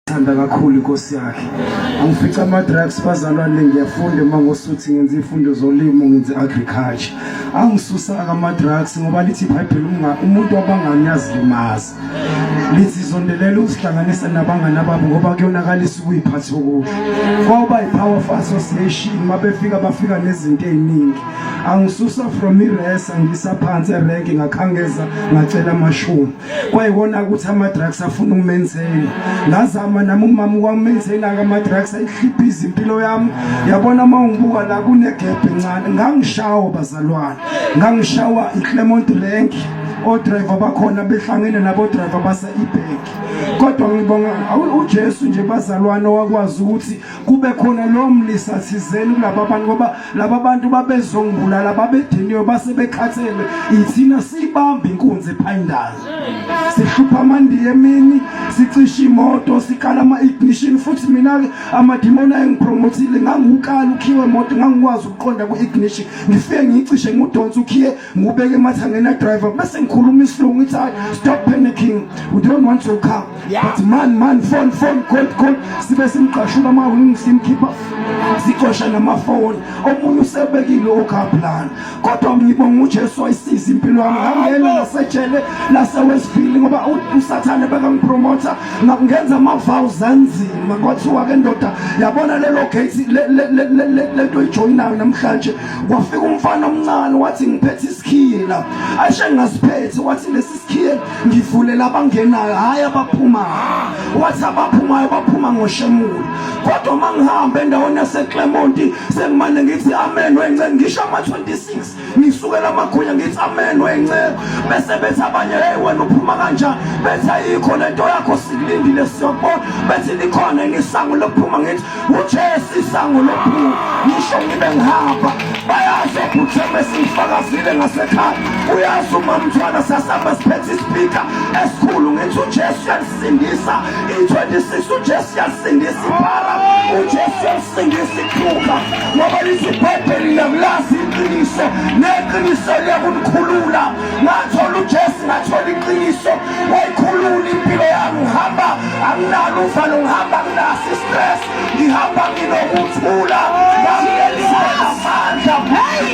Thanda kakhulu inkosi yakhe. Angifica ama drugs bazalwane, ngiyafunda mangosuthi ngenza izifundo zolimo, ngenza agriculture. Angisusa ama drugs ngoba lithi iBhayibheli umuntu wabangani yazilimaza. Lithi zondelela uzihlanganisa nabangani ababo ngoba kuyonakalisa ukuyiphatha okuhle. Kwaba ipower of association, mabefika bafika nezinto eziningi. Angisusa from ires angisa phansi erank, ngakhangeza ngacela amashumi. Kwayikona ukuthi ama-drugs afuna ukumenzela, ngazama nami umama kwamenzela-ke ama-drugs ayihliphiza impilo yami. Yabona, uma ungibuka la kunegebhe encane, ngangishawa bazalwane, ngangishawa i-Clermont rank, odriver bakhona behlangene nabo driver base-eBank. Kodwa ngibonga uJesu nje bazalwane, owakwazi ukuthi kube khona lo mlisa thizeni kulaba bantu, ngoba laba bantu babezongibulala, babediniwe, base bekhathele. Ithina sibamba inkunzi ephayindayo, sihlupha amandiya emini, sicisha imoto, sikala ama-ignition. Futhi mina-ke amadimoni ayengipromotile, ngangiwukala ukhiwe emoto, ngangikwazi ukuqonda ku-ignition, ngifike ngiyicishe, ngudonse ukhiye, ngiwubeke emathangeni adriver, bese ngikhuluma isilungu, ngithi, "Hayi, stop panicking, we don't want your car." But man, man, phone, phone, gold, gold. Sibe simqashula ama-wings, simkhipha, sicosha namafoni, omunye usebekile okhaplana. Kodwa ngibonga uJesu wayisiza impilo yami, ngangena nasejele lase-Westville ngoba uSathane bekangipromotha, ngenza ama-vows anzima. Kwathiwa-ke, "Ndoda, yabona lelo gate lento oyijoyinayo namhlanje." Kwafika umfana omncane, wathi, "Ngiphethe isikhiye la." Ayishe ngingasiphethe. Wathi, "Lesi sikhiye ngivulela abangenayo, hhayi abaphumayo." Wathi abaphumayo baphuma ngoshemula. Kodwa uma ngihamba endaweni yaseClermont sengimane ngithi, "Amen wenceke," ngisho ama-26, ngisukela amakhunya, ngithi, "Amen wenceke." Bese bethi abanye, "Hey wena, uphuma kanjani?" Bethi, "Ayikho lento yakho, sikulindile, siyokubona." Bethi, "Likhona yini isango lokuphuma?" Ngithi, "UJesu isango lokuphuma." Ngisho ngibe ngihamba, bayazi obhutheme singifakazile ngasekhaya, uyazi umamthwana, sasihamba siphethe ispeaker esikhulu, ngithi uJesu uyalisindisa i-26, uJesu uyalisindisa ipara, uJesu uyalisindisa iKruger, ngoba lithi iBhayibheli, "Nakulazi iqiniso, neqiniso liyakunikhulula." Ngathola uJesu, ngathola iqiniso, wayikhulula impilo yami. Ngihamba anginalo uvalo, ngihamba nginaso istress, ngihamba nginokuthula, ngamukela amandla.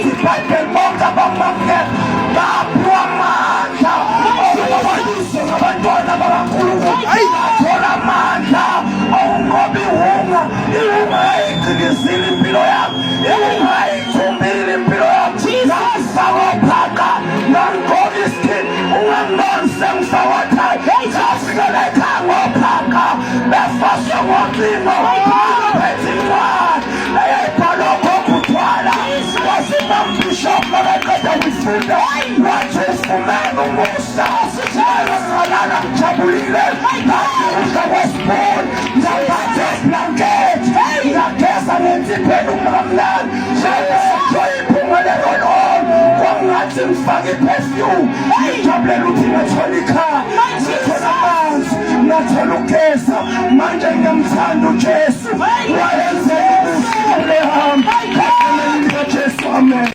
IBhayibheli, bonke abamamukela baphiwa amandla okubabizwe ngabantwana bakaNkulunkulu. Ngathola amandla okunqoba iwunga. Iwunga yayigcikizile impilo yami, iwunga yayithumbile impilo yami. Ngangifaka ophaqa, ngangigqoka isikhini, ungangiboni sengifaka othayi. Ngafika ekhaya ngophaqa befaswe ngocingo, ngaphethe incwadi eyayibhalwe ugogo uThwala. Wasimambishop makaqeda kuyifunda wathi ufumene umusa. Ngalala ngijabulile, ngathi udla kwesibhoni, ngaphathe iblanket, ngageza ngensipho enumkamnandi, njengoba iphunga le-roll-on, kwakungathi ngifake iperfume, ngijabulela ukuthi ngathola ikhaya.